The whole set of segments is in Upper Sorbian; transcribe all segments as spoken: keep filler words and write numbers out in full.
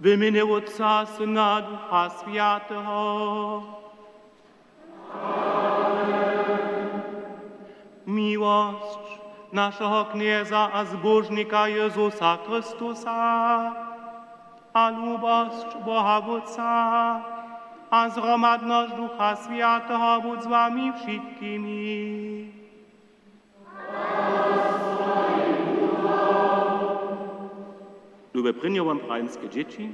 W mjenje Wótca, Syna, Ducha Swjateho. Miłosć našeho Knjeza a Zbóžnika Jězusa Chrystusa a lubosć Boha Wótca a zhromadnosć Ducha Swjateho budź z wami wšitkimi. Lube prěnjowom prajnske dźěći,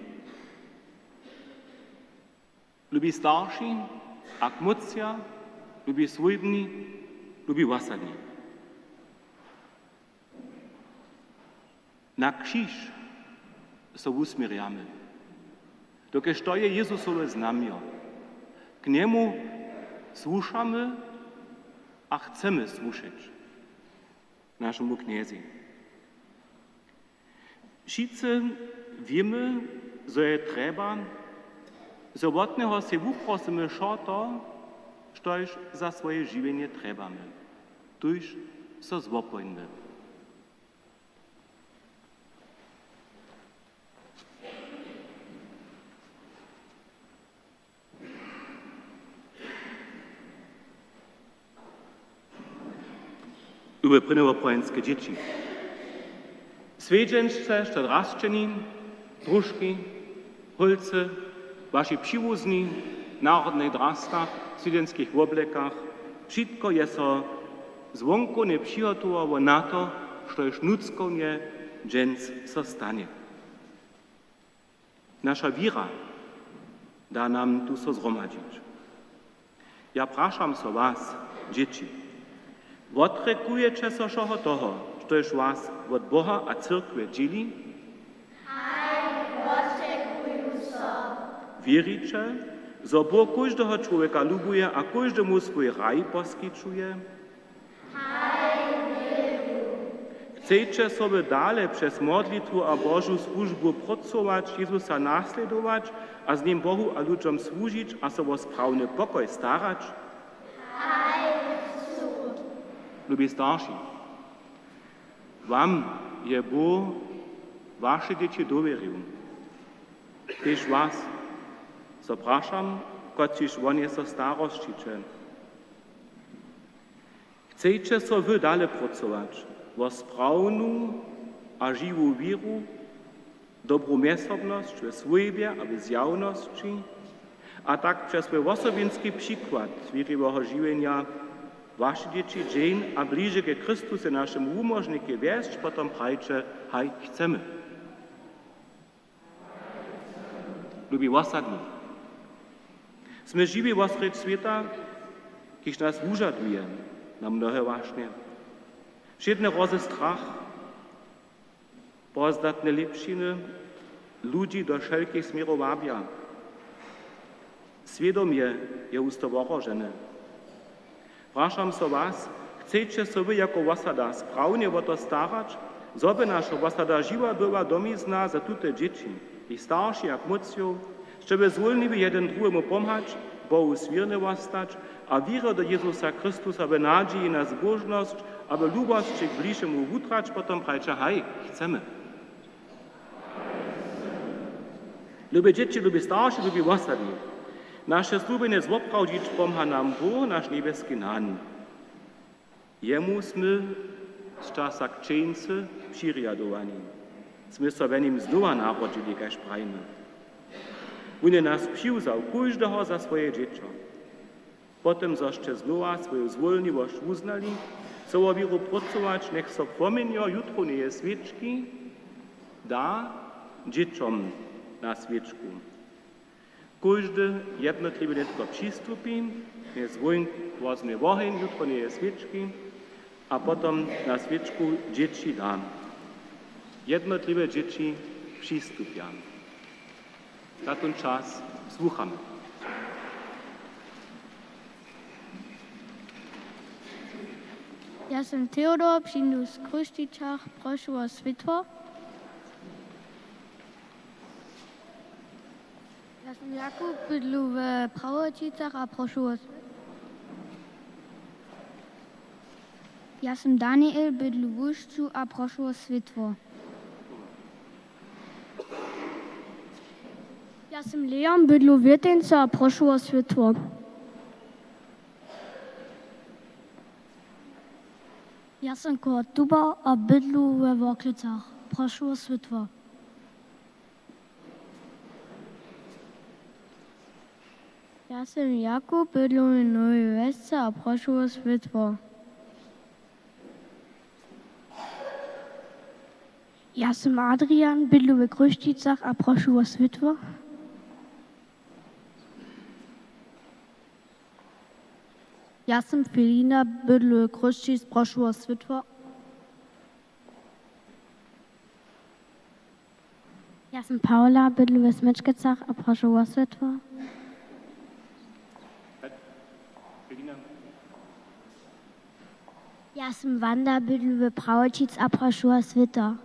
lubi starši a kmótřja, lubi swójbni, lubi wosadni. Na křiž so wusměrjamy, dokelž to je Jezusowe znamjo. K njemu słušamy a chcemy słušeć, našemu Knjezej. Wšitcy wěmy, zo je trjeba, zo wotneho sej wuprosymy wšo to, štož za swoje žiwjenje trjebamy, tuž so zwopojmy. Lube prěnjowoprawjenske dźěći, swjedźenšće, što drasćeni, družki, hólcy, waši přiwuzni, w narodnych drastach, w swjedźenskich woblekach, wšitko je so zwonkowne přihotowało na to, štož nutřkownje dźens so stanje. Naša wěra da nam tu so zhromadźić. Ja prašam so was, dźěći, wotrjekujeće so wšoho toho, štož was wot Boha a cyrkwje dźěli? Haj, wotrjekuju so. Wěriće, zo Bóh kóždeho čłowjeka lubuje a kóždemu swój raj poskićuje? Chceće so wy dale přez modlitwu a Božu słužbu prócować, Jezusa naslědować a z nim Bohu a ludźom słužić a so wo sprawny pokoj starać? Lubi starši, wam je Bóh waše dźěći dowěrił. Tež was so prašam, kotřiž wo nje so starosćiće. Chceće so wy dale prócować, wo sprawnu a žiwu wěru, dobru mjezsobnosć we swójbje a w zjawnosći, a tak přez swój wosobinski přikład wěriweho žiwjenja waše dźěći dźeń a bliže ke Chrystusej, našemu wumóžnikej, wjesć, potom prajće: Haj, chcemy. Lubi wosadni, smy žiwi wosrjedź swěta, kiž nas wužaduje na mnohe wašnje. Wšědne roze strach, pozdatne lěpšiny ludźi do wšelkich směrow wabja. Swědomje je husto wohrožene. Prašam so was, chceće so wy jako wosada sprawnje wo to starać, zo by naša wosada žiwa była domizna za tute dźěći, jich staršich a kmótřow, sće by zwólniwi jedyn druhemu pomhać, Bohu swěrny wostać a wěru do Jezusa Chrystusa w nadźiji na zbóžnosć a w lubosći k bližemu wutrać? Potom prajće: Haj, chcemy. Lube dźěći, lubi starši, lubi wosadni, naše slubjenje zwoprawdźić pomha nam Bóh, naš njebjeski Nan. Jemu smy z časa křćeńcy přirjadowani. Smy so w nim znowa narodźili, kaž prajimy. Wón je nas přiwzał kóždeho za swoje dźěćo. Po tym, zo sće znowa swoju zwólniwosć wuznali, so wo wěru prócować, njech so płomjenjo jutrowneje swěčki da dźěćom na swěčku. Kóždy jednotliwy nětko přistupi, njech wón wozmje woheń jutrowneje swěčki a potom na swěčku dźěći da. Jednotliwe dźěći přistupja. Za tón čas słuchamy. Ja sym Theodor, přińdu z Chrósćičach, prošu wo swětło. Ja sym Jakub, bydlu w Prawoćicach a prošu wo swětło. Ja sym Daniel, bydlu w Łušću a prošu wo swětło. Ja sym Leon, bydlu w Wěteńce a prošu wo swětło. Ja sym Kurt Tuba a bydlu we Worklecach. Prošu wo swětło. Ja sym Jakub, bydlu w Nowej Wjesce a prošu wo swětło. Ja sym Adrian, bydlu we Chrósćicach a prošu wo swětło. Ja sym Felina, bydlu we Chrósćic, prošu wo swětło. Ja sym Paula, bydlu we Smječkecach a prošu wo swětło. Ja sym Wanda, bydlu we Prawoćic a prošu wo swětło.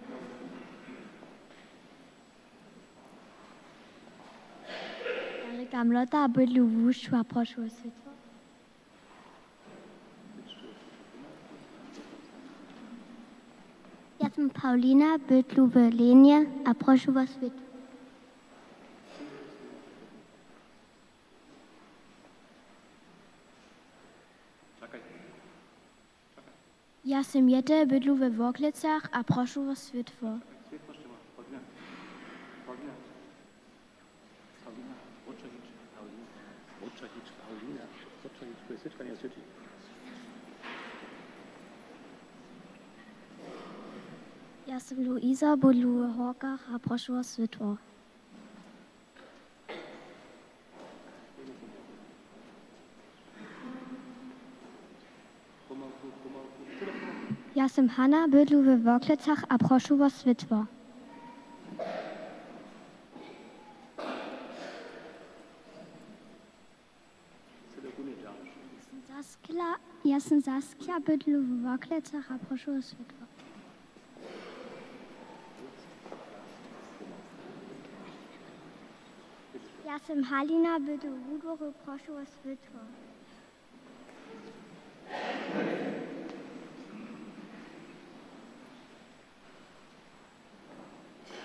Ja rěkam Lotta, bydlu w Łušću a prošu wo swětło. Ja sym Paulina, bydlu w Lenje a prošu wo swětło. Ja sym Jette, bydlu we Worklecach a prošu wo swětło. Ja sym Luisa, bydlu we Horkach a prošu wo swětło. Ja sym Hanna, bydlu we Worklecach a prošu wo swětło. Ja sym Saskia, ja sym Saskia, bydlu we Worklecach a prošu wo swětło. Ja sym Halina, bydlu w Wudworju, prošu wo swětło.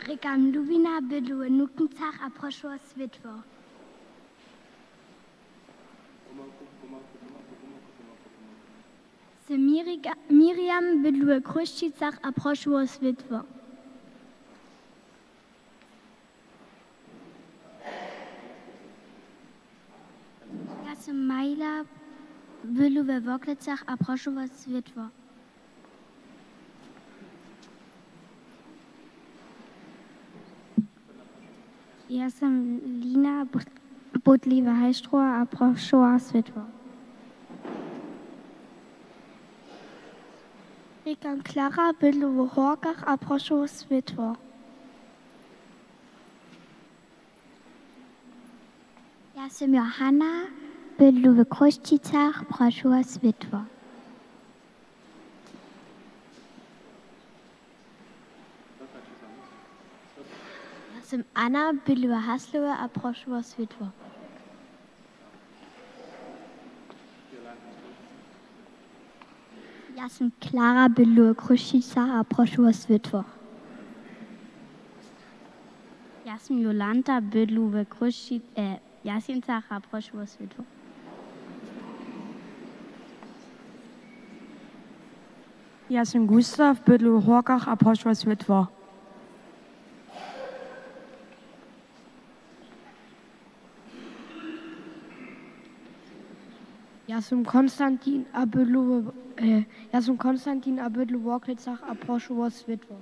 Rěkam Lubina, bydlu we Nuknicach a prošu wo swětło. Sym Mirika-, Miriam, bydlu we Chrósćicach a prošu wo swětło. Ja sym Majla, bydlu we Worklecach a prošu wo swětło. Ja sym Lina, bydlu we Hajstrowa a prošu wo swětło. Rěkam Klara, bydlu w Horkach a prošu wo swětło. Ja sym Johanna, bydlu w Chrósćicach, prošu wo swětło. Ja sym Anna, bydlu w Haslowje a prošu wo swětło. Ja sym Klara, bydlu w Chrósćicach a prošu wo swětło. Ja sym Jolanta, bydlu w Chrósći-, e, Jasjencach a prošu wo swětło. Ja sym Gustaw, bydlu w Horkach a prošu wo swětło. Ja sym Konstantin a bydlu w, e, ja sym Konstantin a bydlu w Worklecach a prošu wo swětło.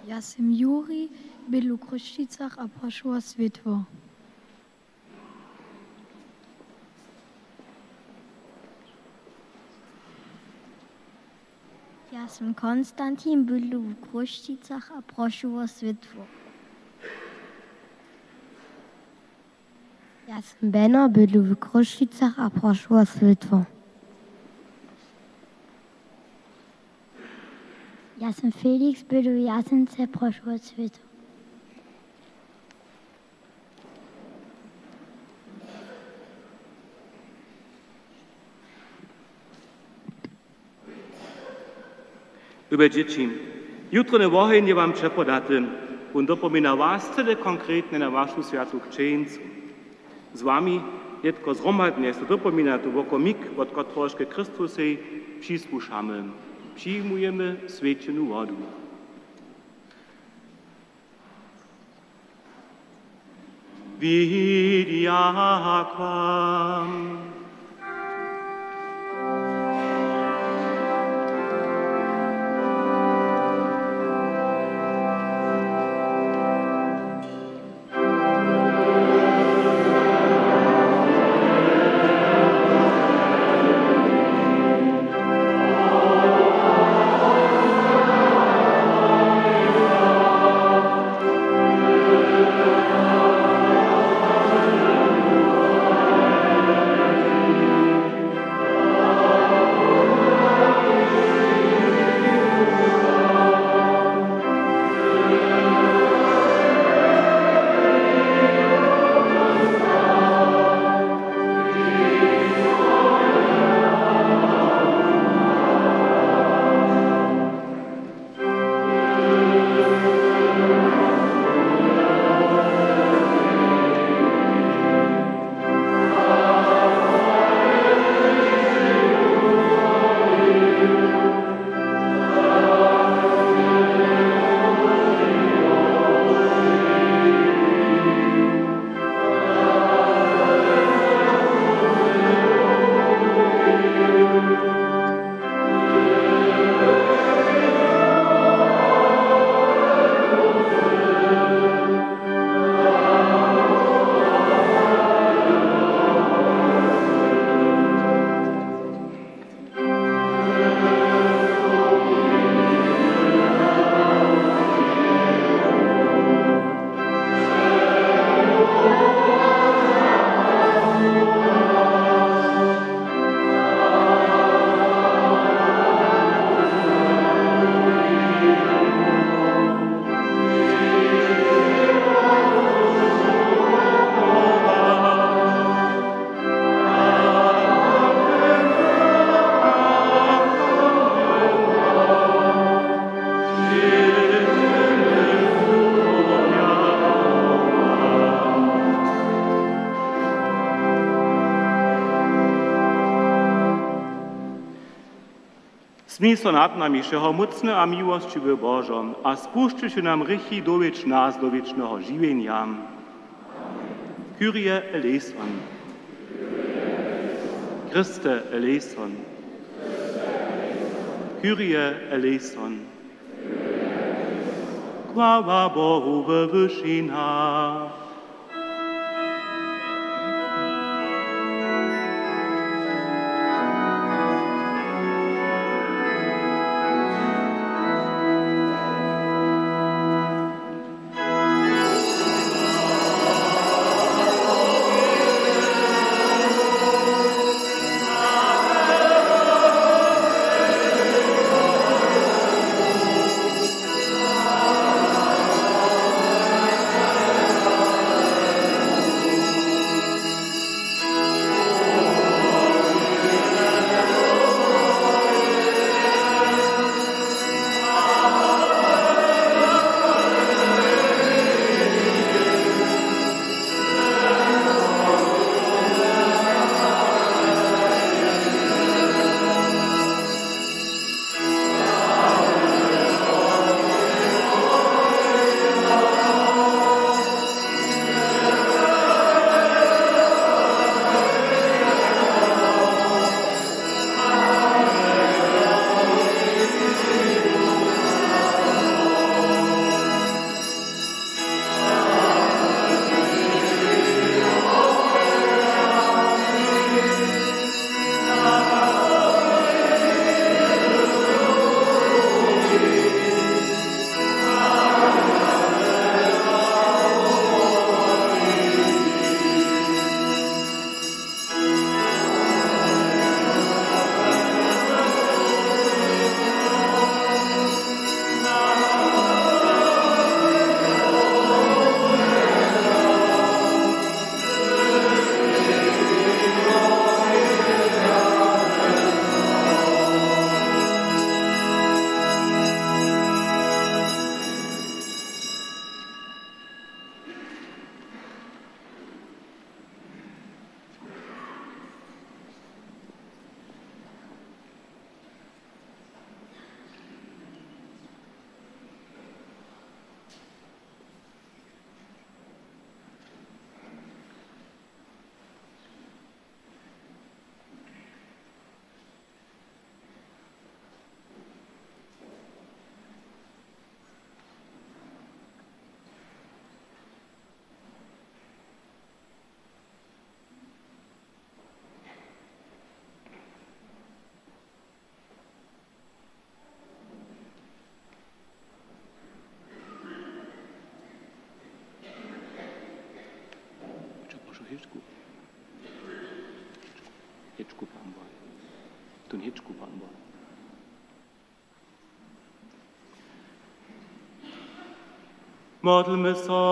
Ja sym Juri, bydlu w Chrósćicach a prošu wo swětło. Ja sym Konstantin, bydlu w Chrósćicach a prošu wo swětło. Ja sym Beno, bydlu w Chrósćicach a prošu wo swětło. Ja sym Felix, bydlu w Jasence, prošu wo swětło. Lube dźěći, jutrowny woheń je wam přepodaty. Wón dopomina was cyle konkretnje na wašu swjatu křćeńcu. Z wami nětko zhromadnje so dopomina tu wokomik, wot kotrehož k Chrystusej přisłušamy. Přijimujemy swjećenu wodu. Vidiakvam. Smil so nad nami, wšehomócny a miłosćiwy Božo, a spušćiwši nam hrěchi, dowjedź nas do wěčneho žiwjenja. Kyrie eleison. Christe eleison. Kyrie eleison. Chwała Bohu we wyšinach. Hičku. Hičku, Pan Bože. Tón hičku, Pan Bože. Modlmy so.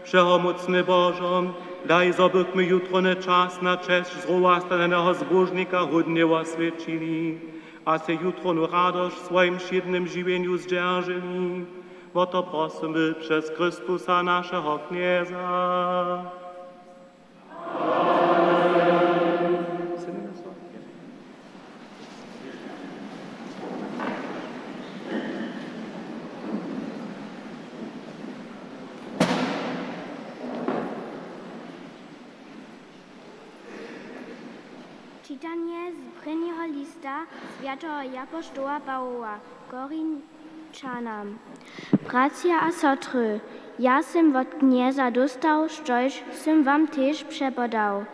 Wšehomócny Božo, daj, zo bychmy jutrowny čas na česć zrowastanjeneho zbóžnika hódnje woswjećili a sej jutrownu radosć w swojim wšědnym žiwjenju zdźeržili. Wo to prosymy přez Chrystusa, našeho Knjeza. Čitanje z prěnjeho lista swjateho japoštoła Pawoła Korinćanam. Bratřa a sotry, ja sym wot Knjeza dóstał, štož sym wam tež přepodał.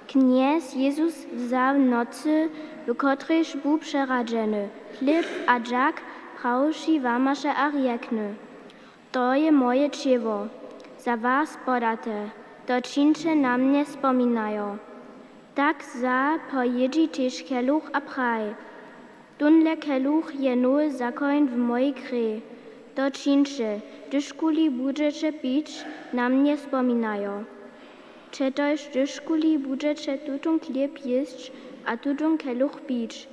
Knjez Jezus wza w nocy, w kotrejž bu přeradźeny, chlěb a dźak, prawši wamaše a rjekny: To je moje ćěło, za was podate, to čińće na mnje spominajo. Tak wza po jědźi tež keluch a praji: Tónle keluch je nowy zakoń w mojej krje. To čińće, hdyžkuli budźeće pić, na mnje spominajo. Přetož hdyžkuli budźeće tutón chlěb jěsć a tutón keluch pić,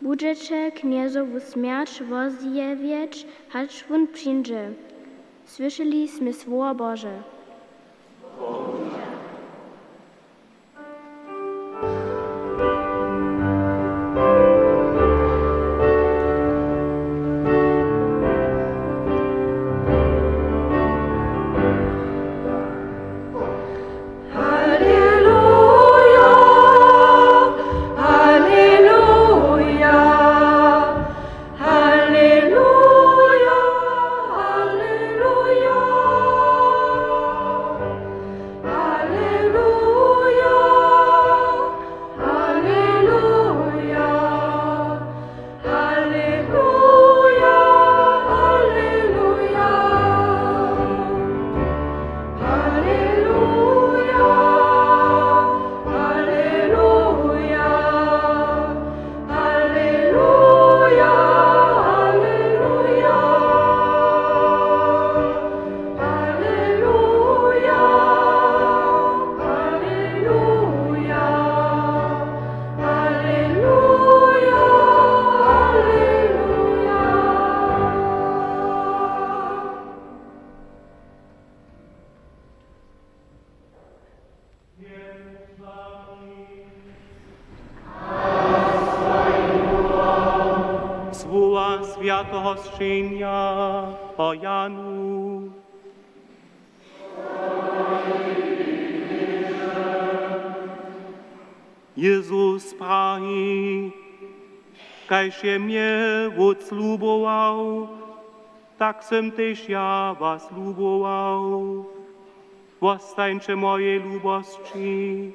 budźeće Knjezowu smjerć wozjewjeć, hač wón přińdźe. Słyšeli smy słowo Bože. Halleluja, halleluja, halleluja, halleluja, halleluja, halleluja. Halleluja, halleluja. Halleluja, halleluja. Halleluja, halleluja. Halleluja, halleluja. Halleluja, halleluja. Słowa swjateho sćenja po Janu. Jezus praji: Kaž je mje Wótc lubował, tak sym tež ja was lubował. Wostańće w mojej lubosći.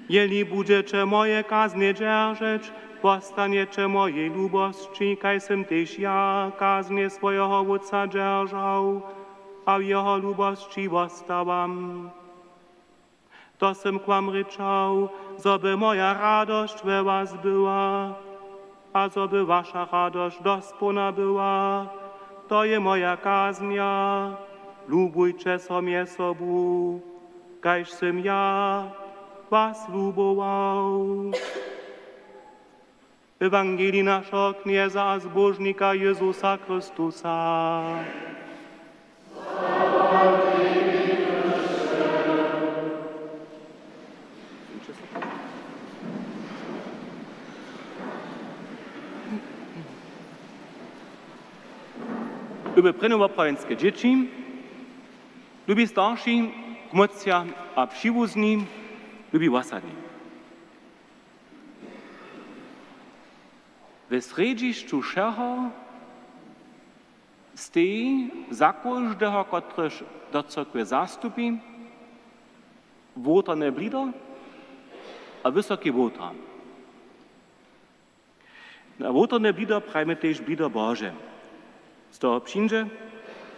Jeli budźeće moje kaznje dźeržeć, wostanjeće w mojej lubosći, kaž sym tež ja kaznje swojeho Wótca dźeržał a w jeho lubosći wostawam. To sym k wam rěčał, zo by moja radosć we was była a zo by waša radosć dospołna była. To je moja kaznja: Lubujće so mjez sobu, kaž sym ja was lubował. Ewangelij našeho Knjeza a Zbóžnika Jezusa Chrystusa. Lube prěnjowoprawjenske dźěći, lubi starši, kmótřa a přiwuzni, lubi wosadni. We srjedźišću wšeho steji za kóždeho, kotryž do cyrkwje zastupi, wołtarne blido a wysoki wołtar. Na wołtarne blido prajimy tež blido Bože. Z toho přińdźe,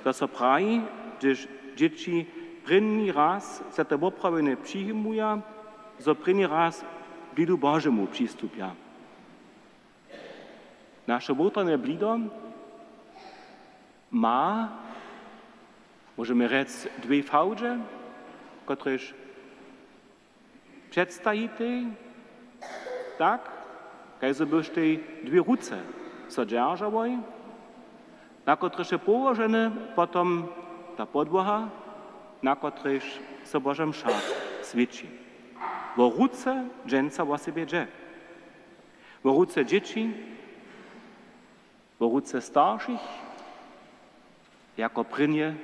zo so praji, hdyž dźěći Prěni raz se te woprawjenje přijimuja, zo prěni raz k blidu Božemu přistupja. Naše wowtrane blido ma, móžemy rjec, dwě fałdźe, kotrež předstajitej tak, kaž zo byštej dwě ruce so dźeržałoj, na kotrež je połoženy potom ta podłoha, na kotrež so Boža mša swěći. Wo ruce dźensa wosebje dźe. Wo ruce dźěći, wo ruce staršich, jako prěnje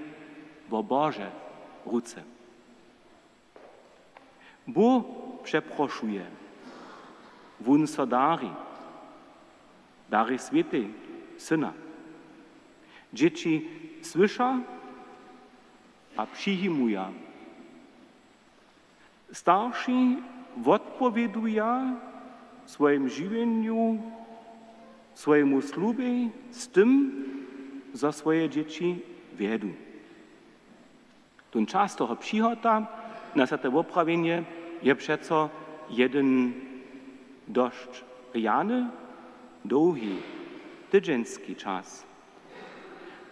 wo Bože ruce. Bóh přeprošuje, wón so dari, dari swětej Syna. Dźěći słyša a přijimuja. Starši wotpowěduja w swojim žiwjenju swojemu slubej z tym, zo swoje dźěći wjedu. Tón čas toho přihota na swjate woprawjenje je přeco jedyn dosć rjany, dołhi, tydźenski čas.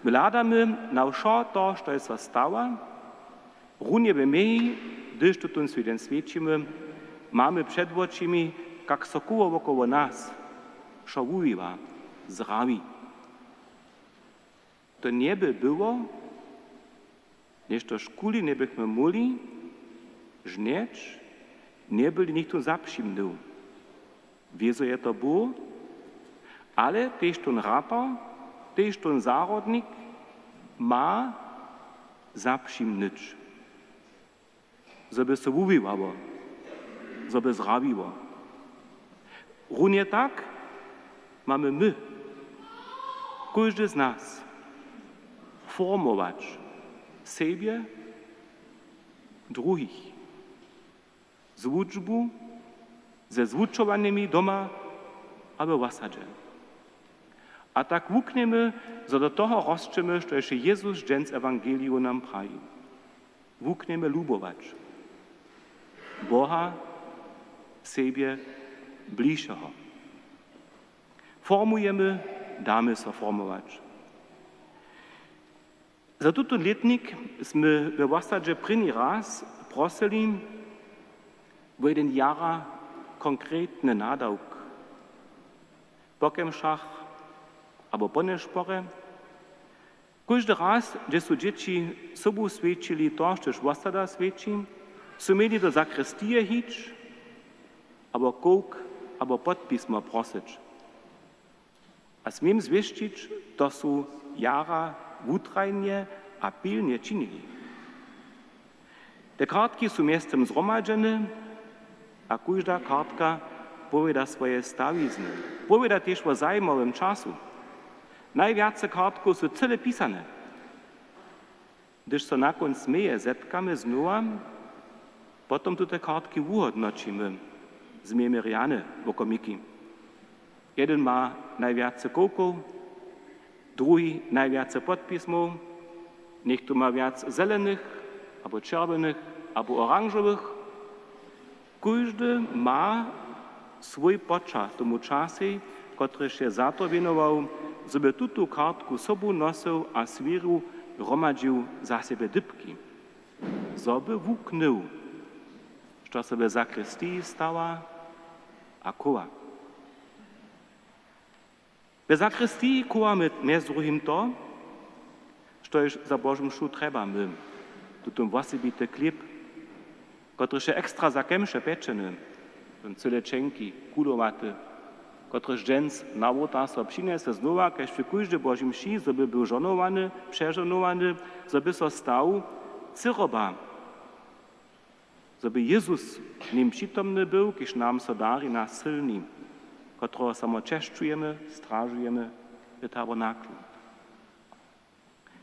My hladamy na wšo to, što je so stała. Runje w meji, hdyž tutón swjedźeń swjećimy, mamy před wočimi, kak so koło wokoło nas wšo wuwiwa, zrawi. To njeby było, něšto škuli njebychmy móhli žnjeć, njeby-li něchtó zapřimnył. Wězo je to Bóh, ale tež tón ratar, tež tón zahrodnik ma zapřimnyć, zo by so wuwiwało, zo by zrawiło. Runje tak mamy my, kóždy z nas, formować sebje, druhich, z wučbu, ze zwučowanymi doma abo w wosadźe. A tak wuknjemy, zo do toho rosćemy, štož je Jezus dźens w ewangeliu nam praji. Wuknjemy lubować Boha, sebje, bližšeho. Formujemy, damy so formować. Za tutón lětnik smy we wosadźe prěni raz prosyli wo jedyn jara konkretny nadawk. Po kemšach abo po nješporje, kóždy raz, hdźež su dźěći sobu swjećili to, štož wosada swjeći, su měli do zakristije hić abo kowk abo podpismo prosyć. A směm zwěsćić, to su jara wutrajnje a pilnje činili. Te kartki su mjeztym zhromadźene a kóžda kartka powěda swoje stawizny. Powěda tež wo zajimawym času. Najwjace kartkow su cyle pisane. Hdyž so na kónc meje zetkamy znowa, potom tute kartki wuhódnoćimy z mějerjane wokomiki. Jedyn ma najwjace kowkow, druhi najwjace podpismow, něchtó ma wjac zelenych abo čerwjenych abo oranžowych. Kóždy ma swój poćah tomu časej, kotryž je za to wěnował, zo by tutu kartku sobu nosył a swěru hromadźił za sebje dypki, zo by wuknył, što so w zakristiji stawa a chowa. W zakristiji chowamy mjez druhim to, štož za Božu mšu trjebamy, tutón wosebity chlěb, kotryž je ekstra za kemše pječeny, tón cyle ćenki, kulowaty, kotryž dźens na wołtar so přinjese znowa, kaž při kóždej Božej mši, zo by był žohnowany, přežohnowany, zo by so stał cyroba, zo by Jezus w nim přitomny był, kiž nam so dari na sylni, kotreho samo česćujemy, stražujemy w tabernaklu.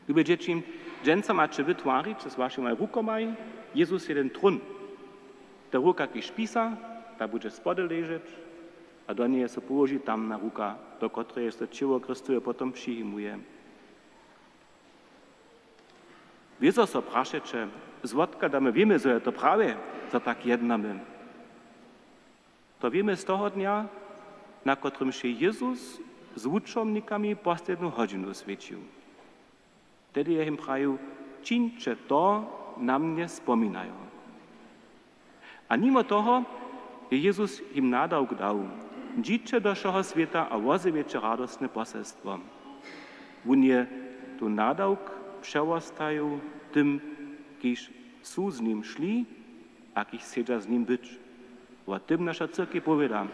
Lube dźěći, dźensa maće wy twarić z wašimaj rukomaj Jezus jedyn trón. Ta ruka, kiž pisa, ta budźe spody ležeć a do njeje so połoži tamna ruka, do kotreje so ćěło Chrystowe potom přijimuje. Wězo so prašeće, zwotkaž damy wěmy, zo je to prawje, zo tak jednamy? To wěmy z toho dnja, na kotrymž je Jezus z wučomnikami poslednu hodźinu swjećił. Tehdy je jim prajił: „Čińće to na mnje spominajo.” A nimo toho je Jezus jim nadawk dał: „Dźiće do wšeho swěta a wozjewjeće radostne poselstwo.” Wón je tu nadawk přewostajił tym, kiž su z nim šli a kiž chcedźa z nim być. Wo tym naša cyrkej powěda.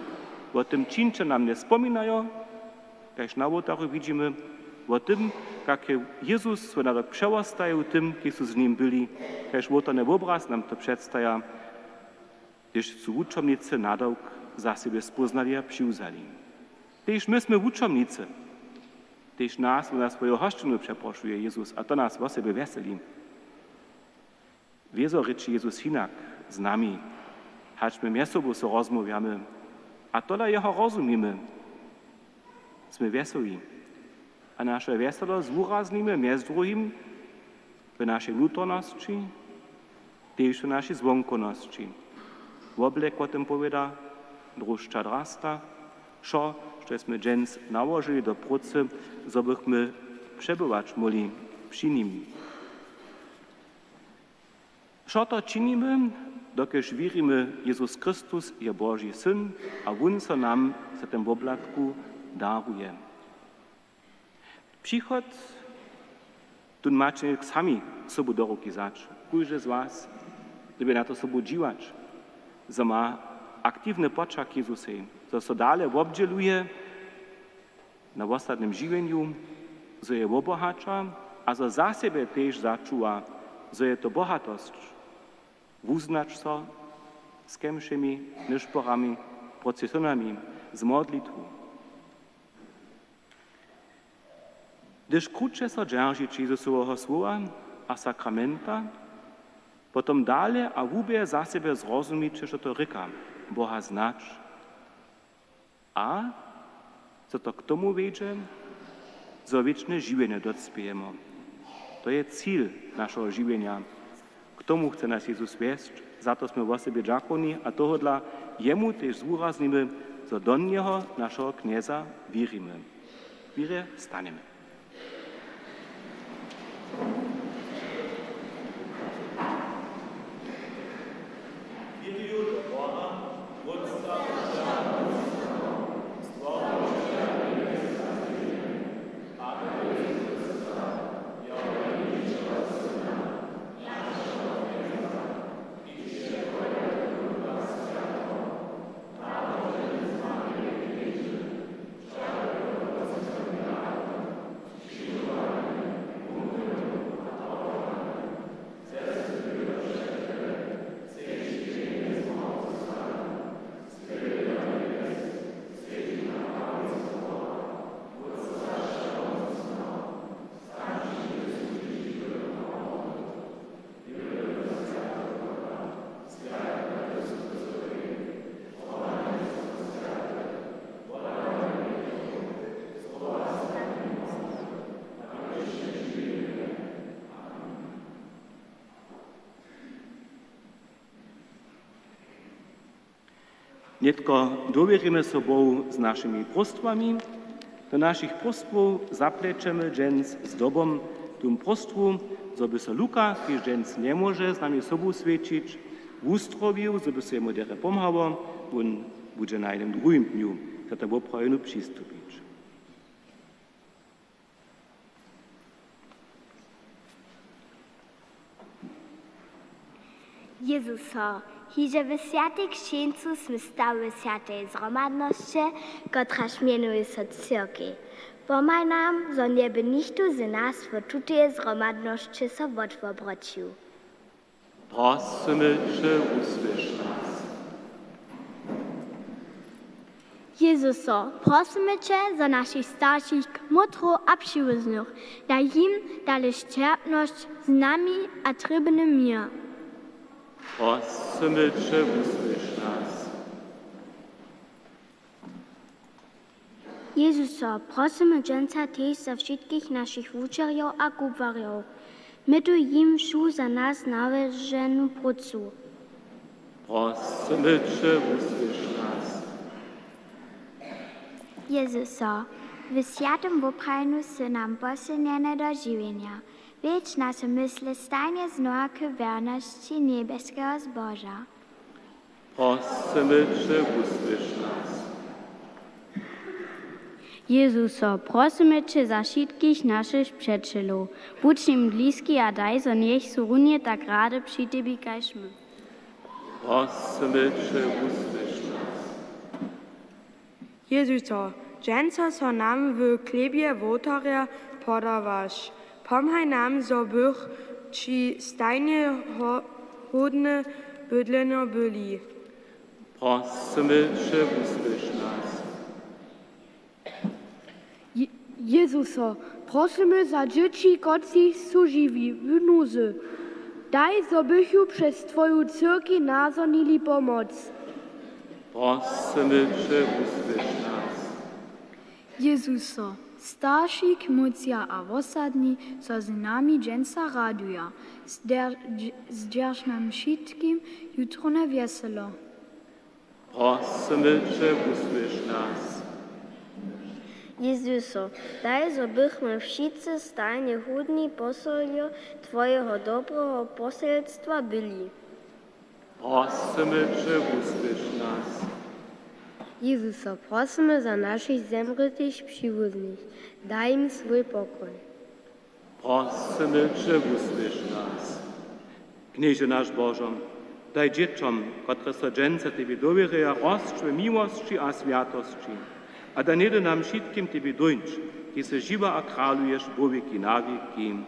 Wo tym čińće na mnje spominajo, kaž na wołtarju widźimy, wo tym, kak je Jezus swój nadawk přewostajił tym, kiž su z nim byli, kaž wołtarny wobraz nam to předstaja, hdyž su wučomnicy nadawk za sebje spóznali a přiwzali. Tež my smy wučomnicy. Tež nas na swoju hosćinu přeprošuje Jezus a to nas wosebje wjeseli. Wězo rěči Jezus hinak z nami, hač my mjez sobu so rozmołwjamy a tola jeho rozumimy. Smy wjeseli a naše wjeselo zwuraznimy mjez druhim w našej nutornosći, tež w našej zwonkownosći. Woblek wo tym powěda, drušća drasta, wšo, što smy dźens nałožili do prócy, zo bychmy přebywać móhli při nim. Wšo to činimy, dokelž wěrimy, Jezus Chrystus je Boži Syn a wón so nam w tym woblakku daruje. Přichod, tón maće sami sobu do ruki wzać. Kóždy z was dyrbi na to sobu dźiwać, zo ma aktiwny poćah k Jezusej, zo so dale wobdźěluje na wosadnym žiwjenju, zo je wobohaća a zo za sebje tež začuwa, zo je to bohatosć wuznać so z kemšemi nyšporami, procesjonami, z modlitwu. Hdyž kruće so dźeržić Jezusoweho słowa a sakramenta, potom dale a hłubje za sebje zrozumiće, što to rěka, Boha znać, a zo to k tomu wjedźe, zo wěčne žiwjenje docpějemy. To je cil našeho žiwjenja. K tomu chce nas Jezus wjesć, za to smy wosebje dźakowni a tohodla jemu tež zwuraznimy, zo do njeho, našeho Knjeza, wěrimy. Wěrje stanjemy. Nětko dowěrimy so Bohu z našimi próstwami. Do našich próstwow zaplećemy dźens zdobom tón próstwu, zo by so Luka, kiž dźens njemóže z nami sobu swjećić, wuzdrowił, zo by so jemu derje pomhało, wón budźe na jednym druhim dnju za to woprawjenu přistupić. Jezuso, hižo w swjatej křćeńcu smy stał w swjatej zhromadnosće, kotraž mjenuje so cyrkej, pomhaj nam, zo njeby nichtó z nas wot tuteje zhromadnosće so wotwobroćił. Prosymy će, wusłyš nas. Jezuso, prosymy će za našich staršich, kmotrow a přiwuznych, daj jim dale sćerpnosć z nami a trěbny měr. Prosymy će, wusłyš nas. Jezuso, prosymy dźensa tež za wšitkich našich wučerjow a kubłarjow, Mytuj jim wšu za nas nałoženu prócu. Prosymy će, wusłyš nas. Jezuso, w swjatym woprajenu sy nam posylnjene do žiwjenja. Wjedź naše mysle stajnje znowa k wěrnosći njebjeskeho zboža. Prosymy će, wusłyš nas. Jezuso, prosymy će za wšitkich našich přećelow. Budź jim bliski a daj, zo njech su runje tak rady při tebi kaž my. Prosymy će, wusłyš nas. Jezuso, dźensa so nam w chlebje wołtarja podawaš. Pomhaj nam, zo bych ći stajnje ho-, hódne bydlenja byli. Prosymy će, wusłyš nas. Je-, Jezuso, prosymy za dźěći, kotřiž su žiwi w nuzy. Daj, zo bychu přez twoju cyrkej nazhonili pomoc. Prosymy će, wusłyš nas. Jezuso, starši, kmócja a wosadni, zo z nami dźensa raduja, zdrž-, zdrž nam wšitkim jutrowne wjeselo. Prosymy će, wusłyš nas. Jezuso, daj, zo bychmy wšitcy stajnje hódni posoljo twojeho dobreho poselstwa byli. Prosymy će, wusłyš nas. Jezuso, prosymy za našich zemrětych přiwoznich, daj jim swój pokoj. Prosymy će, wusłyš nas. Knježe naš Božo, daj dźěćom, kotrež so dźensa tebi dowěrjeja, rosć w miłosći a swjatosći. A daj něhdy nam wšitkim tebi dóńć, kiž sy žiwy a kraluješ wo wěki na wěki.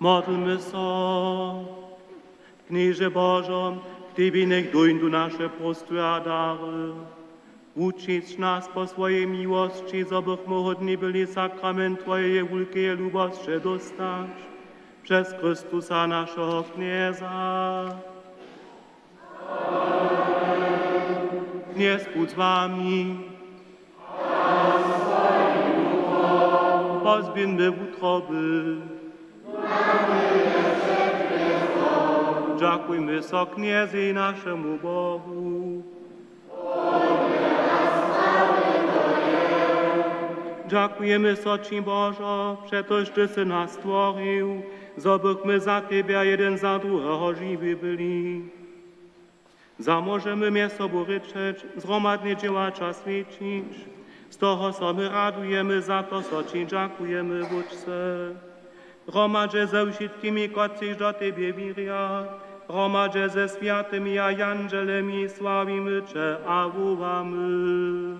Modlmy so. Knježe Božo, k Tebi njech dóńdu naše próstwy a dary. Wučić nas po swojej miłosći, zo bychmy hódni byli sakrament Twojeje wulkeje lubosće dóstać. Přez Chrystusa, našeho Knjeza. Knjez budź z wami. Pozběhńmy wutroby. Dźakujmy so Knjezej, našemu Bohu. Dźakujemy so Ći, Božo, přetož Ty sy nas stworił, zo bychmy za Tebje a jeden za druheho žiwi byli. Zo móžemy mjez sobu rěčeć, zhromadnje dźěłać a swjećić. Z toho so my radujemy, za to so Ći dźakujemy, Wótče. Hromadźe ze wšitkimi, kotřiž do Tebje wěrja, hromadźe ze swjatymi a jandźelemi sławimy Će a wołamy.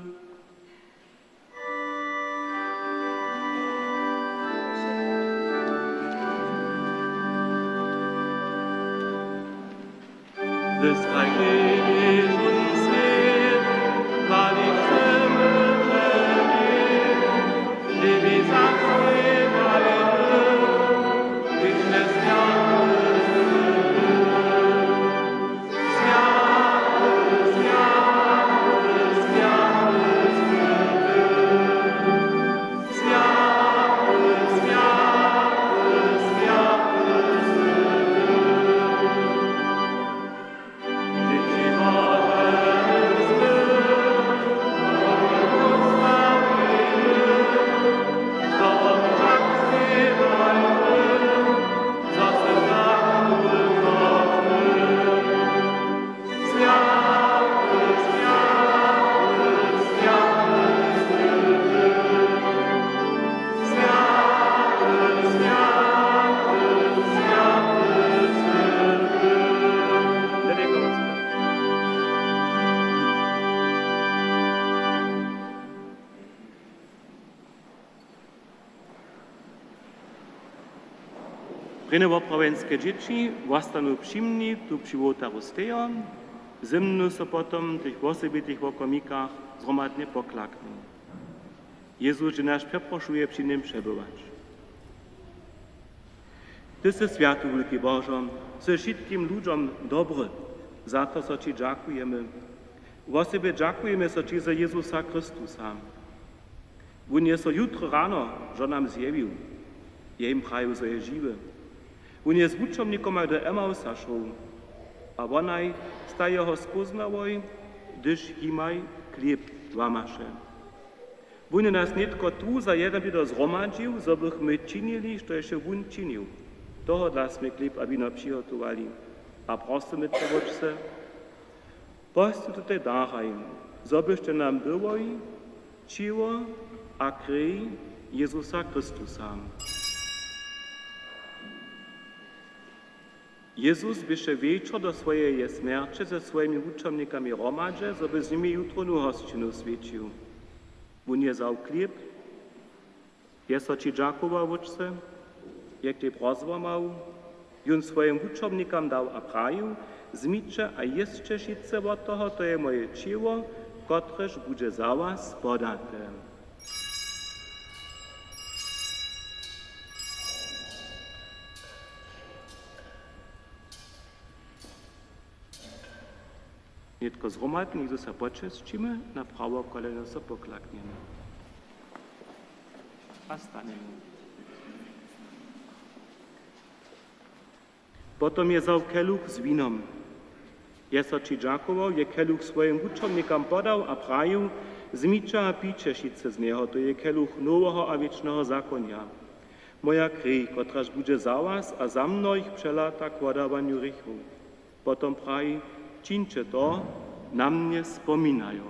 Prěnje woprawjenske dźěći wostanu při mni tu při wołtarju stejo, zymnu so potom w tych wosebitych wokomikach zhromadnje poklaknu. Jezus dźě nas přeprošuje při nim přebywać. Ty sy swjaty, wulki Božo, sy wšitkim ludźom dobry, za to so Ći dźakujemy. Wosebje dźakujemy so Ći za Jezusa Chrystusa. Wón je so jutro rano žonam zjewił. Je jim prajił, zo je žiwy. Wón je z wučomnikoma do Emausa šoł a wonaj staj jeho spóznałoj, hdyž jimaj chlěb łamaše. Wón je nas nětko tu za jedno bědo zhromadźił, zo bychmy činili, štož je wón činił. Tohodla smy chlěb a wino přihotowali. A prosymy Tě, Wótče, posć tutej daraj, zo byštej nam byłoj ćěło a krej Jezusa Chrystusa. Jezus běše wječor do swojeje smjerće ze swojimi wučomnikami hromadźe, zo by z nimi jutrownu hosćinu swjećił. Wón je wzał chlěb, je so Ći dźakował, Wótče, je chlěb rozłamał, jón swojim wučomnikam dał a prajił: Wzmiće a jěsće wšitcy wot toho, to je moje ćěło, kotrež budźe za was podate. Nětko zhromadnje Jezusa počesćimy, na prawo koleno so poklaknjemy. A stanjemy. Potom je wzał keluch z winom. Je so Ći dźakował, je keluch swojim wučomnikam podał a prajił: Wzmiće a pijće wšitcy z njeho, to je keluch noweho a wěčneho zakonja. Moja krej, kotraž budźe za was a za mnohich přelata k wodawanju hrěchow. Potom praji: Čińće to na mnje spominajo.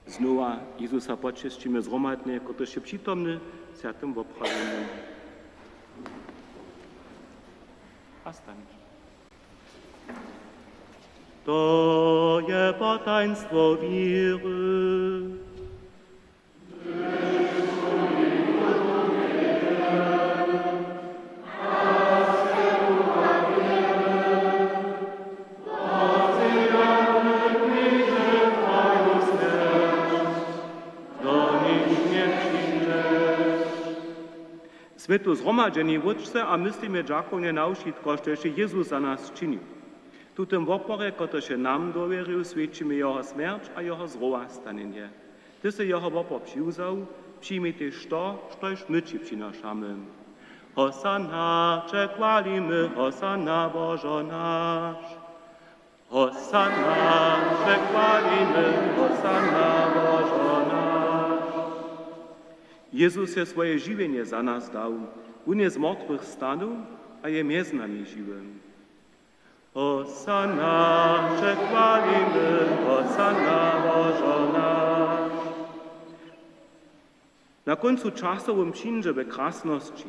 Znowa Jezusa počesćimy zhromadnje, kotryž je přitomny w swjatym woprawjenju. A stańće. To je potajnstwo wěry. Swětu zhromadźeni, wótče, a myslimy dźakownje na wšitko, štož je Jezus za nas činił. W tutym woporje, kotryž je nam dowěrił, swědčimy jeho smjerć a jeho zrowastanjenje. Ty sy jeho wopor přiwzał, přijmi tež to, štož my ći přinošamy. Hosanna, přechwalimy, hosanna, Božo naš. Hosanna, přechwalimy, hosanna, Božo naš. Jezus je swoje žiwjenje za nas dał. Wón je z mortwych stanył a je mjez nami žiwy. Hosanna, přechwalimy, hosanna, Božo naš. Na kóncu časow wón přińdźe we krasnosći.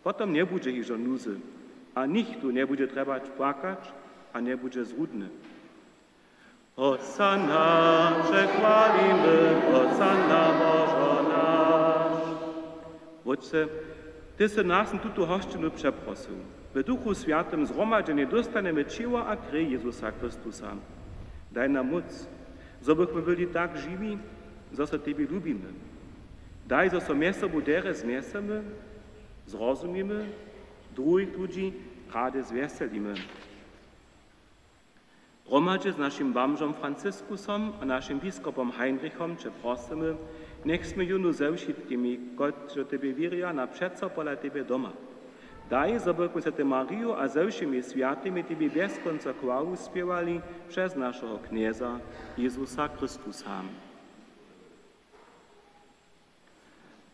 Potom njebudźe hižo nuzy a nichtó njebudźe trjebać płakać a njebudźe zrudny. Hosanna, přechwalimy, hosanna, Božo naš. Wótče, ty sy nas na tutu hosćinu přeprosył. W Duchu Swjatym zhromadźenje dóstanjemy ćěło a krej Jezusa Chrystusa. Daj nam móc, zo bychmy byli tak žiwi, zo so tebi lubimy. Daj, zo so mjez sobu derje znjesemy, zrozumimy, druhich ludźi rady zwjeselimy. Hromadźe z našim bamžom Franciskusom a našim biskopom Heinrichom će prosymy, njech smy jónu ze wšitkimi, kotřiž do tebje wěrja, na přeco pola tebje doma. Daj, zo bychmy z Swjatej Mariju a ze wšěmi swjatymi tebi bjez kónca chwalu spěwali přez našeho Knjeza Jezusa Chrystusa.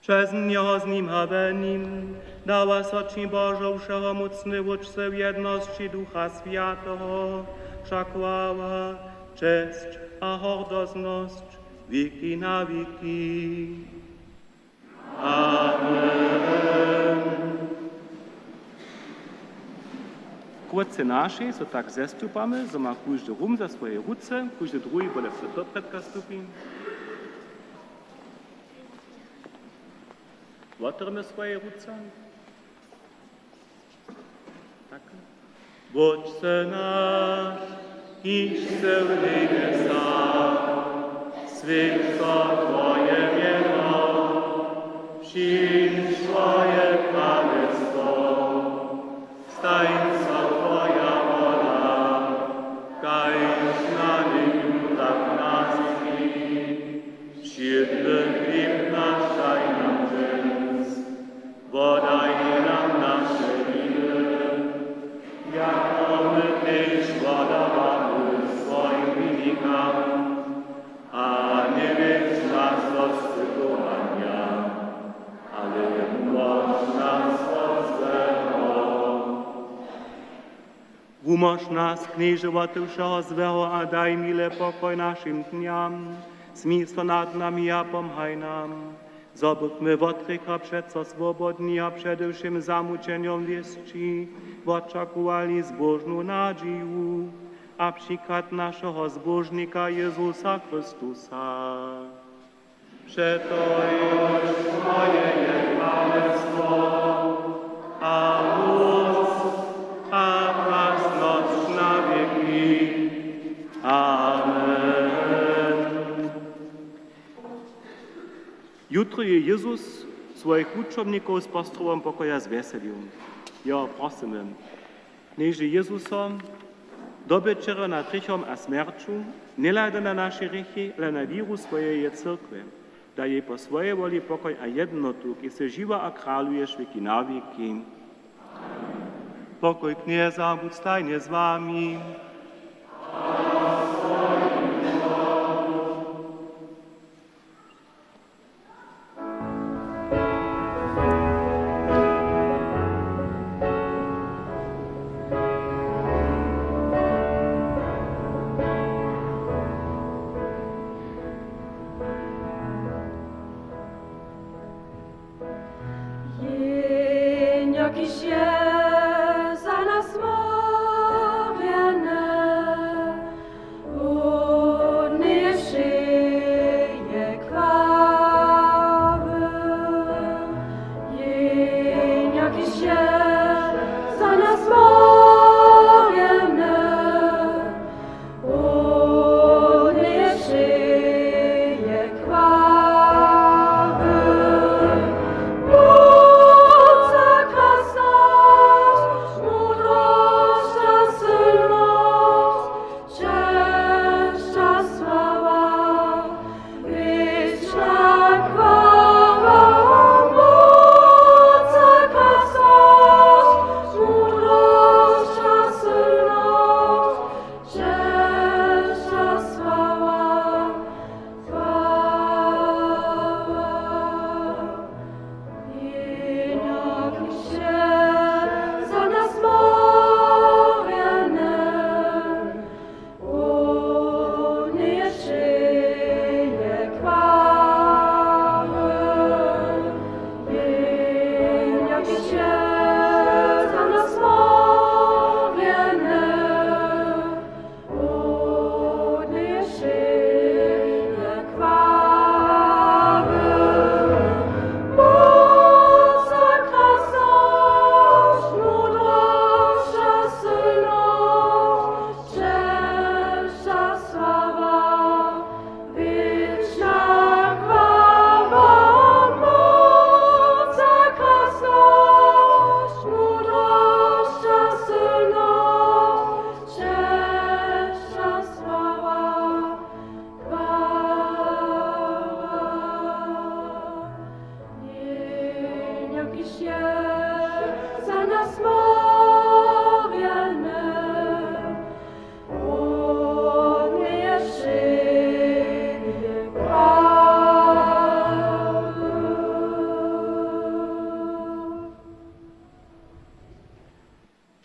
Přez njeho, z nim a we nim dawa so ći, Božo, wšehomócny Wótče, w jednosći Ducha Swjateho, wša chwała, česć a hordoznosć wěki na wěki. Amen. K Wótčej našej so tak zestupamy, zo ma kóždy rum za swoje ruce, kóždy druhi bóle doprědka stupi. Wotewrimy swoje ruce. Tak. Wótče naš, kiž sy w njebjesach, swjeć so twoje mjeno, přińdź twoje kralestwo, stań so twoja wola, kaž na njebju, tak na zemi. Wšědny chlěb naš daj nam dźens, wodaj nam naše winy, jako my tež wodawamy swojim winikam, a njewjedź nas do spytowanja, ale wumóž nas wot złeho. Wumóž nas, Knježe, wot wšeho złeho a daj mile pokoj našim dnjam. Smil so nad nami a pomhaj nam, zo bychmy wot hrěcha přeco swobodni a přede wšěm zamućenjom wěsći wočakowali zbóžnu nadźiju a přichad našeho Zbóžnika Jezusa Chrystusa. Přetož twoje je kralestwo a móc a krasnosć na wěki. Amen. Jutry je Jezus swojich wučomnikow z postrowom pokoja zwjeselił. Jeho prosymy. Knježe Jezuso, dobyćerjo nad hrěchom a smjerću, njehladaj na naše hrěchi, ale na wěru swojeje cyrkwje. Daj jej po swojej woli pokoj a jednotu, kiž sy žiwy a kraluješ wěki na wěki. Pokoj Knjeza budź stajnje z wami. Jehnjo, kiž je za nas mórjeny,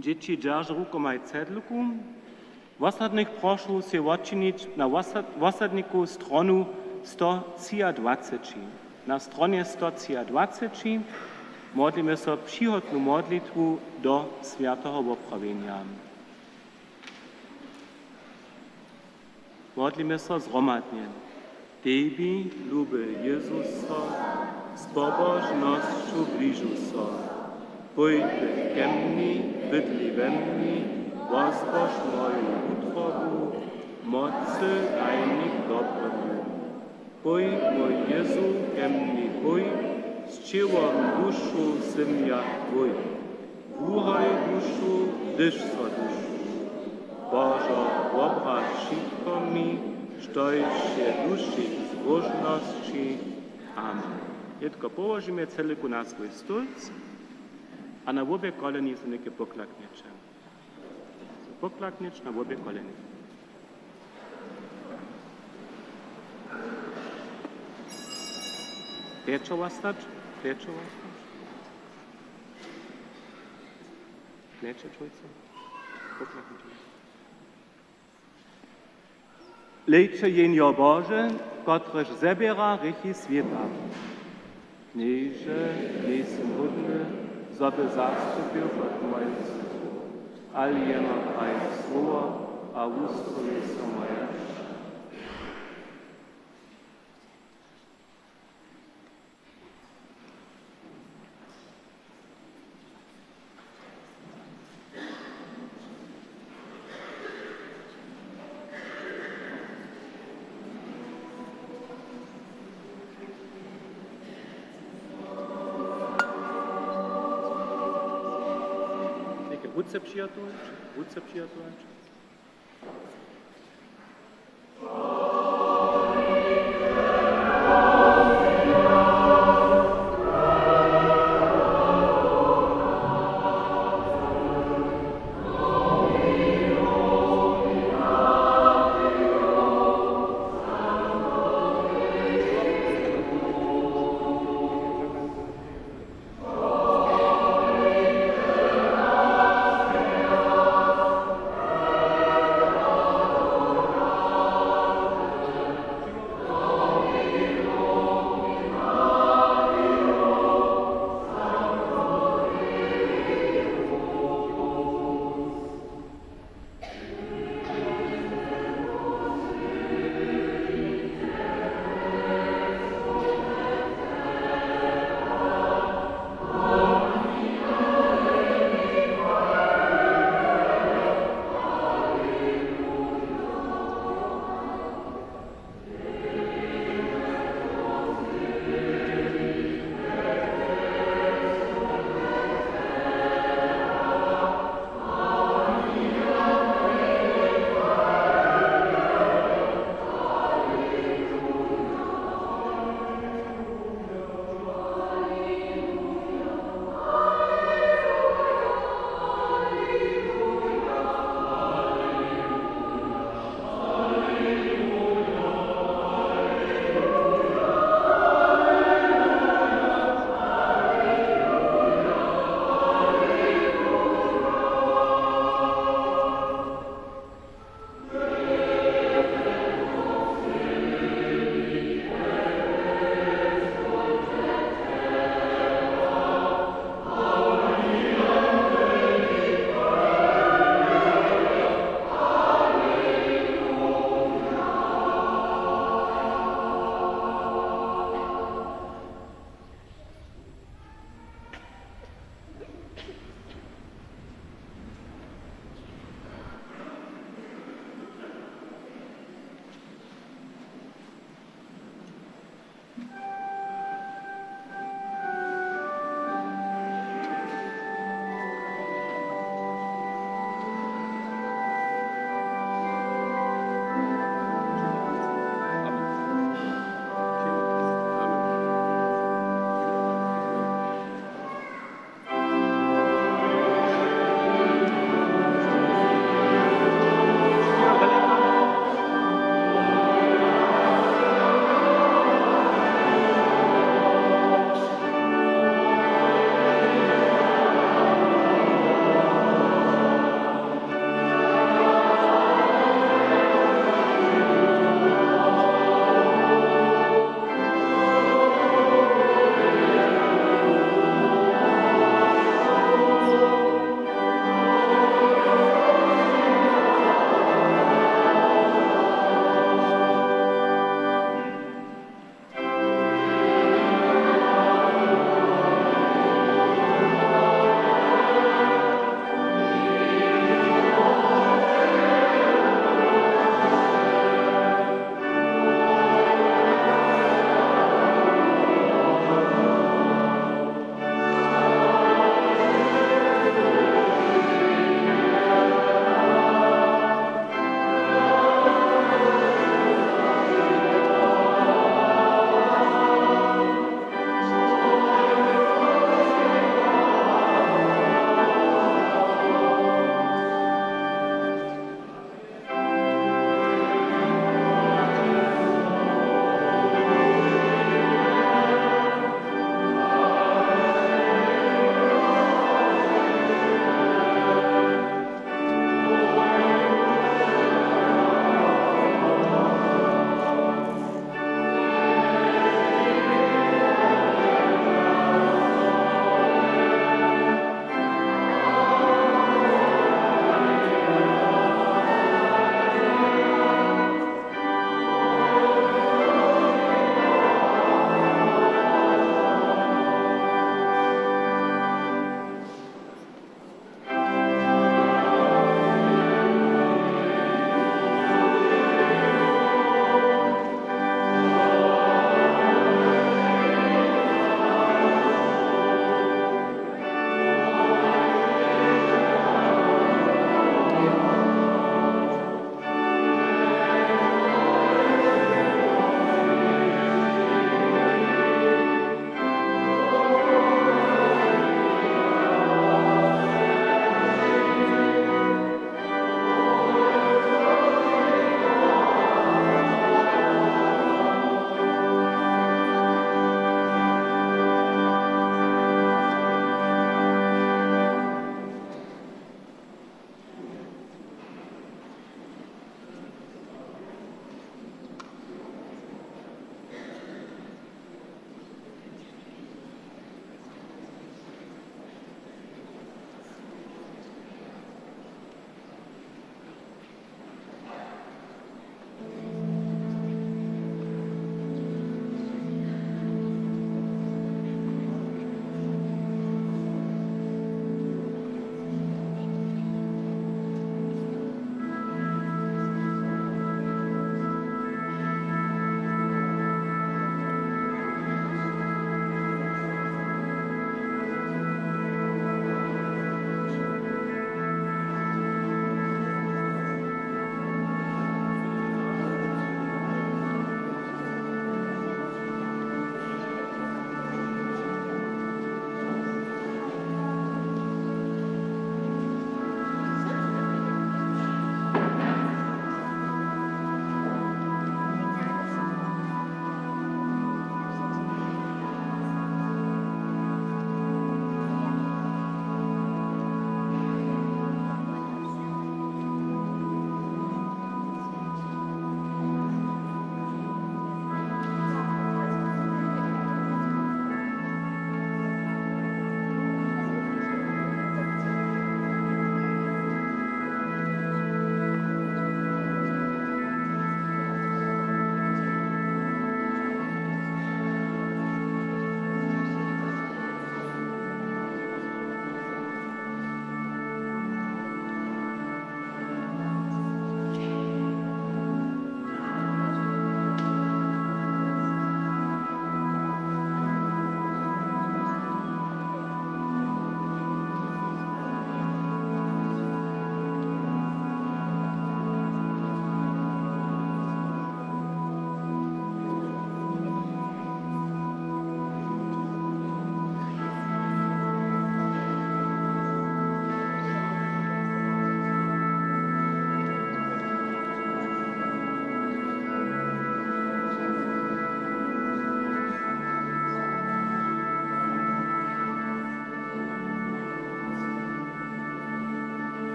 Dźěći, dźerž rukomaj cedlku. Wosadnych prošu sej wotčinić na wosad-, wosadnikow stronu sto třiadwaceći. Na stronje sto třiadwaceći modlimy so přihotnu modlitwu do swjateho woprawjenja. Modlimy so zhromadnje. Tebi, luby Jězuso, z pobožnosću bližu so. Pój ke mni, bydli we mni, wozbož moju wutrobu, mocy daj mi k dobrotu. Pój, mój Jězu, ke mni pój, z ćěłom, dušu sym ja twój. Wuhoj dušu, hdyž so dušu. Božo, wobraz wšitko mi, štož je duši k zbóžnosći. Amen. Nětko połožimy cedlku na swój stólc a na wobě koleni so něke poklaknjeće. Poklaknjeće na wobě koleni. Rječo wostać, rječo wostać. Rječo dwójce. Poklaknjeće. Hlejće, Jehnjo Bože, kotrež zběra hrěchi swěta. Knježe, njejsym hódny, zo by zastupył pod mojim zymku, ale jeno hraj słowo a wustroji so moja duša. Něke wutře přihotowanje, wutře přihotowanje.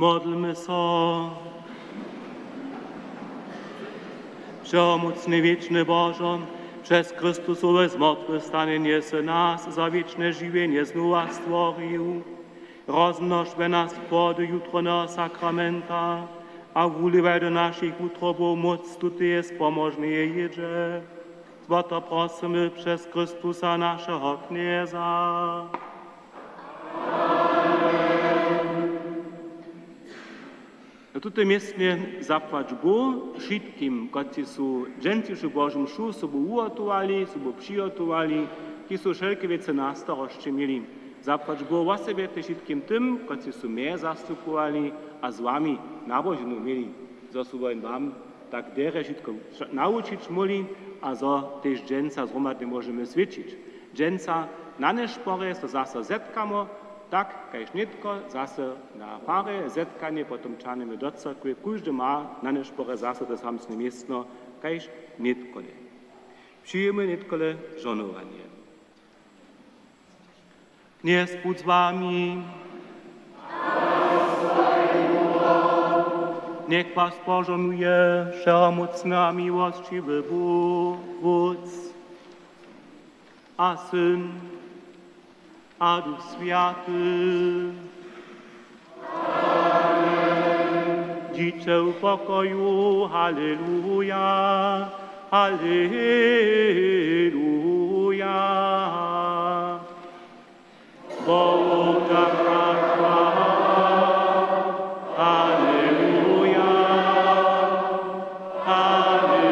Modlmy so. Wšehomócny, wěčny Božo, přez Chrystusowe zmortwychstanjenje sy nas za wěčne žiwjenje znowa stworił. Rozmnož we nas płody jutrowneho sakramenta a wulěwaj do našich wutrobow móc tuteje spomožneje jědźe. Wo to prosymy přez Chrystusa, našeho Knjeza. Na tutym městnje zapłać Bóh wšitkim, kotřiž su dźensnišu Božu mšu sobu wuhotowali, sobu přihotowali, kiž su wšelke wěcy na starosći měli. Zapłać Bóh wosebje tež wšitkim tym, kotřiž su mnje zastupowali a z wami naboženu měli, zo su woni wam tak derje wšitko nawučić móhli a zo tež dźensa zhromadnje móžemy swědčić. Dźensa na nešporje so zaso zetkamy, tak kaž nětko zaso na farje zetkanje, potom ćahnjemy do cyrkwje, kóždy ma na nešporje zaso to samsne městno kaž nětkole. Přijmy nětkole žohnowanje. Knjez budź z wami. Njech was požohnuje wšehomócny a miłosćiwy Bóh, Wótc a Syn a Duch Swjaty. Dźiće w pokoju. Haleluja, haleluja. Bohu wšak chwała. Haleluja, haleluja.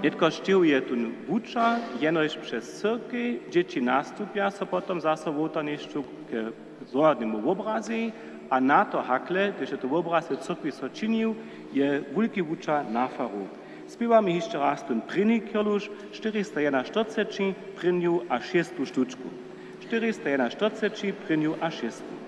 Nětko sćěhuje tón wučer jenož přez cyrkej. Dźěći nastupja so potom zaso wołtarnišću k zhromadnemu wobrazej a na to hakle, hdyž je to wobraz w cyrkwi so činił, je wulki wučer na faru. Spěwamy hišće raz tón prěni kirluš, štyristajenaštyrceći, prěnju a šěstu štučku. Štyristajenaštyrceći, prěnju a šěstu.